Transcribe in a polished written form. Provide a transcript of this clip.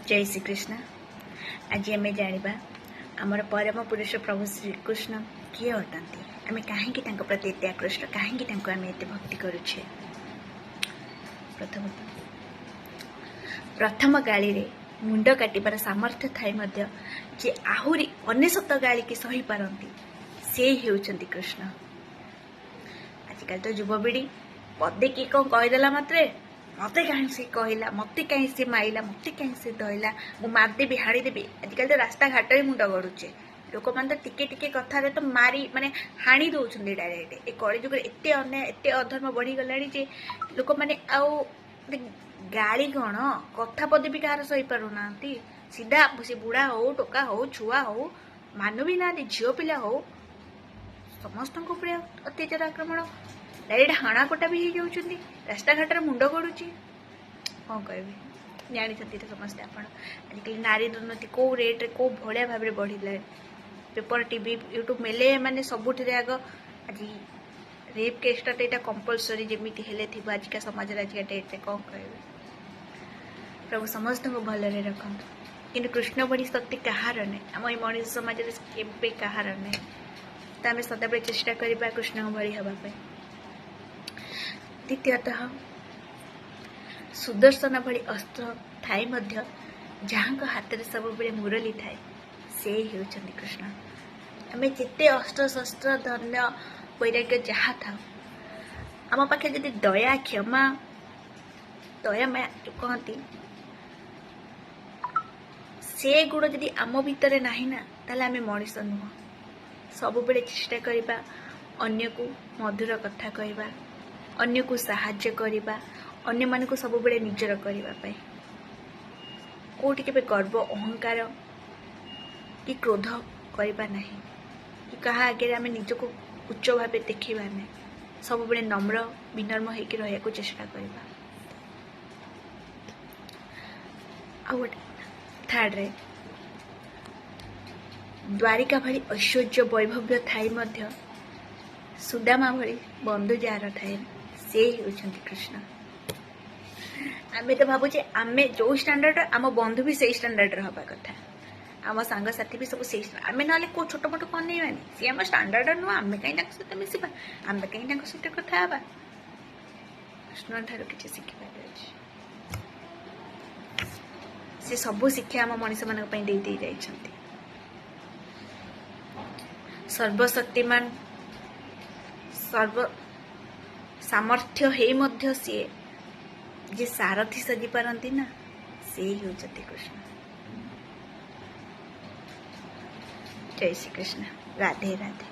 ଜୟ ଶ୍ରୀକୃଷ୍ଣ। ଆଜି ଆମେ ଜାଣିବା ଆମର ପରମ ପୁରୁଷ ପ୍ରଭୁ ଶ୍ରୀକୃଷ୍ଣ କିଏ ଅଟନ୍ତି, ଆମେ କାହିଁକି ତାଙ୍କ ପ୍ରତି ଏତେ ଆକୃଷ୍ଟ, କାହିଁକି ତାଙ୍କୁ ଆମେ ଏତେ ଭକ୍ତି କରୁଛେ। ପ୍ରଥମତଃ, ପ୍ରଥମ ଗାଳିରେ ମୁଣ୍ଡ କାଟିବାର ସାମର୍ଥ୍ୟ ଥାଇ ମଧ୍ୟ ଯିଏ ଆହୁରି 99 ଗାଳିକି ସହିପାରନ୍ତି, ସେ ହେଉଛନ୍ତି କୃଷ୍ଣ। ଆଜିକାଲି ତ ଯୁବପିଢ଼ି ପଦେ କିଏ କ'ଣ କହିଦେଲା ମାତ୍ରେ, ମତେ କାହିଁ ସେ କହିଲା, ମତେ କାହିଁ ସେ ମାଇଲା, ମତେ କାହିଁ ସେ ଧଇଲା, ମୁଁ ମାରିଦେବି, ହାଣିଦେବି। ଆଜିକାଲି ତ ରାସ୍ତାଘାଟରେ ମୁଣ୍ଡ ଗଡ଼ୁଛେ। ଲୋକମାନେ ତ ଟିକେ ଟିକେ କଥାରେ ତ ମାରି ମାନେ ହାଣି ଦଉଛନ୍ତି ଡାଇରେକ୍ଟ। ଏ କଳିଯୁଗରେ ଏତେ ଅନ୍ୟାୟ, ଏତେ ଅଧର୍ମ ବଢ଼ିଗଲାଣି ଯେ ଲୋକମାନେ ଆଉ ଗାଳି କ'ଣ, କଥା ପଦେ ବି କାହାର ସହିପାରୁନାହାନ୍ତି। ସିଧା ସେ ବୁଢ଼ା ହଉ, ଟୋକା ହଉ, ଛୁଆ ହଉ, ମାନୁ ବି ନାହାନ୍ତି, ଝିଅ ପିଲା ହଉ, ସମସ୍ତଙ୍କ ଉପରେ ଅତ୍ୟାଚାର, ଆକ୍ରମଣ, ଡାଇରେକ୍ଟ ହାଣାକଟା ବି ହେଇଯାଉଛନ୍ତି। ରାସ୍ତାଘାଟରେ ମୁଣ୍ଡ ଗଡ଼ୁଛି। କ'ଣ କହିବି, ଜାଣିଛନ୍ତି ତ ସମସ୍ତେ ଆପଣ। ଆଜିକାଲି ନାରୀ ଦୁର୍ନୀତି କେଉଁ ରେଟ୍ରେ, କେଉଁ ଭଳିଆ ଭାବରେ ବଢ଼ିଲାଣି। ପେପର, ଟିଭି, ୟୁଟ୍ୟୁବ୍ ମେଲେ ମାନେ ସବୁଥିରେ ଆଗ ଆଜି ରେପ୍ କେସ୍ଟା ତ ଏଇଟା କମ୍ପଲସରି ଯେମିତି ହେଲେ ଥିବ ଆଜିକା ସମାଜରେ, ଆଜିକା ଡେଟ୍ରେ। କ'ଣ କହିବି, ପ୍ରଭୁ ସମସ୍ତଙ୍କୁ ଭଲରେ ରଖନ୍ତୁ। କିନ୍ତୁ କୃଷ୍ଣ ଭଳି ଶକ୍ତି କାହାର ନାହିଁ ଆମ ଏଇ ମଣିଷ ସମାଜରେ, କେବେ କାହାର ନାହିଁ। ତ ଆମେ ସଦାବେଳେ ଚେଷ୍ଟା କରିବା କୃଷ୍ଣଙ୍କ ଭଳି ହେବା ପାଇଁ। ଦ୍ୱିତୀୟତଃ, ସୁଦର୍ଶନ ଭଳି ଅସ୍ତ୍ର ଥାଇ ମଧ୍ୟ ଯାହାଙ୍କ ହାତରେ ସବୁବେଳେ ମୁରଲୀ ଥାଏ, ସେ ହେଉଛନ୍ତି କୃଷ୍ଣ। ଆମେ ଯେତେ ଅସ୍ତ୍ରଶସ୍ତ୍ର, ଧନ୍ୟ, ବୈରାଗ୍ୟ ଯାହା ଥାଉ, ଆମ ପାଖରେ ଯଦି ଦୟା, କ୍ଷମା, ଦୟା ମାୟା ଯୋଉ କହନ୍ତି, ସେ ଗୁଣ ଯଦି ଆମ ଭିତରେ ନାହିଁ ନା, ତାହେଲେ ଆମେ ମଣିଷ ନୁହଁ। ସବୁବେଳେ ଚେଷ୍ଟା କରିବା ଅନ୍ୟକୁ ମଧୁର କଥା କହିବା, ଅନ୍ୟକୁ ସାହାଯ୍ୟ କରିବା, ଅନ୍ୟମାନଙ୍କୁ ସବୁବେଳେ ନିଜର କରିବା ପାଇଁ। କେଉଁଠି କେବେ ଗର୍ବ, ଅହଙ୍କାର କି କ୍ରୋଧ କରିବା ନାହିଁ କି କାହା ଆଗରେ ଆମେ ନିଜକୁ ଉଚ୍ଚ ଭାବେ ଦେଖିବା ନାହିଁ। ସବୁବେଳେ ନମ୍ର ବିନମ୍ର ହେଇକି ରହିବାକୁ ଚେଷ୍ଟା କରିବା। ଆଉ ଗୋଟେ ଥାର୍ଡ଼ରେ, ଦ୍ୱାରିକା ଭଳି ଐଶ୍ୱର୍ଯ୍ୟ ବୈଭବ୍ୟ ଥାଇ ମଧ୍ୟ ସୁଦାମା ଭଳି ବନ୍ଧୁ ଯାହାର ଥାଏ, ସେ ହେଉଛନ୍ତି କୃଷ୍ଣ। ଆମେ ତ ଭାବୁଛେ ଆମେ ଯୋଉ ଷ୍ଟାଣ୍ଡାର୍ଡ, ଆମ ବନ୍ଧୁ ବି ସେଇ ଷ୍ଟାଣ୍ଡାର୍ଡର ହବା କଥା, ଆମ ସାଙ୍ଗସାଥି ବି ସବୁ ସେଇ। ଆମେ ନହେଲେ କୋଉ ଛୋଟ ମୋଟ କଣ ନେଇବାନି। ସିଏ ଆମ ଷ୍ଟାଣ୍ଡାର୍ଡ ନୁହଁ, ଆମେ କାହିଁ ତାଙ୍କ ସହିତ ମିଶିବା, ଆମେ କାହିଁ ତାଙ୍କ ସହିତ କଥା ହେବା? କୃଷ୍ଣ ଠାରୁ କିଛି ଶିଖିବାର ଅଛି। ସେ ସବୁ ଶିକ୍ଷା ଆମ ମଣିଷମାନଙ୍କ ପାଇଁ ଦେଇ ଦେଇ ଯାଇଛନ୍ତି। ସର୍ବଶକ୍ତିମାନ, ସର୍ବ ସାମର୍ଥ୍ୟ ହେଇ ମଧ୍ୟ ସିଏ ଯେ ସାରଥି ସାଜି ପାରନ୍ତି ନା, ସେ ହେଉଛନ୍ତି କୃଷ୍ଣ। ଜୟ ଶ୍ରୀକୃଷ୍ଣ। ରାଧେ ରାଧେ।